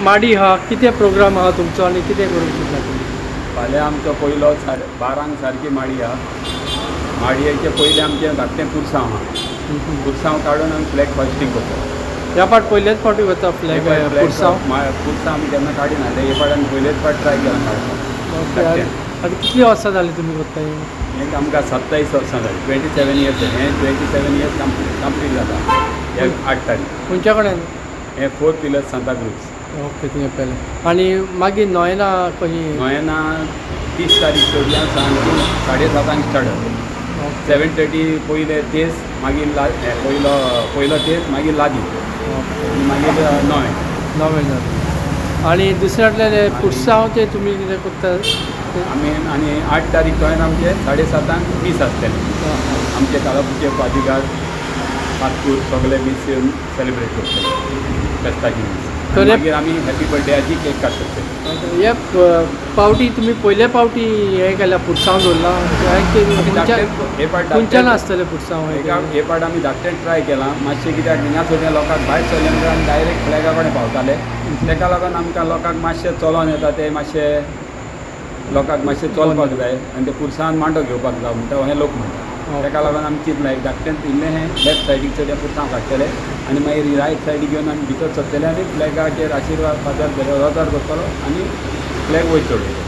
माडी हा, कितें प्रोग्राम आहा तुमचो आनी कितें करूंक चिंतला तुमी? फाल्यां आमचो पयलो 12:00 सारकी माडी आहा. माडयेचे पयलें आमचें धाकटें पुरसांव आहा. पुरसांव काडून आमी फ्लॅग होयस्टींग करता. ह्या फावट पयलेच फावटी वता फ्लॅग पुरसांव? पुरसांव आमी केन्ना काडिना, हे फावट आमी पयलेच फावट ट्राय केला काडपाक. ओके, आतां कितलीं वर्सां जालीं तुमी करता हें? हें आमकां 27 वर्सां जालीं, 27 इयर्स. हें 27 इयर्स कंप्लीट जाता ह्या 8 तारीख. खंयच्या कडेन? हें फोर पिलर्स, सांताक्रूज. ओके, तुवें पेलें. आनी मागीर नोयना खंय? नोयेना 30 तारीख चोडयां सामकी 7:30 स्टार्ट जाता. 7:30 पयले तेज, मागीर हें पयलो पयलो तेज, मागीर लादी आनी मागीर नवें. नवें जालें. आनी दुसरें म्हटल्यार पुरसांव ते तुमी कितें करता? आमी आनी 8 तारीख थंय आमचे 7:30 मीस आसतलें. आमचे कालापूरचे पादिगार, पातकूर सगळे मीस येवन सेलिब्रेट करतले फेस्ताची मीस. तर आनी मागीर आमी हॅपी बर्थडेयाची केक काडटले. हे पावटी तुमी पयले पावटी हें केल्या, पुरसांव दवरलां? हे पाट खंयच्यान आसतलें पुरसांव? हे पाट आमी धाकटें ट्राय केलां मातशें, कित्याक हिंगा सगळ्या लोकांक भायर सरले म्हणल्यार आमी डायरेक्ट फ्लॅगा कडेन पावताले. तेका लागून आमकां लोकांक मातशें चलोन येता, ते मातशें लोकांक मातशें चलपाक जाय आनी ते पुरसान मांडो घेवपाक जाय म्हणटा हें लोक म्हणटा. तेका लागून आमी चिंतलां एक धाकटें इल्लें हें लेफ्ट सायडीक चड पुरसांव काडटले आनी मागीर रायट सायडीक घेवन आमी भितर सरतले आनी फ्लॅगाचेर आशिर्वाद फादर रोजार करतलो आनी फ्लॅग वयर चडयतलो.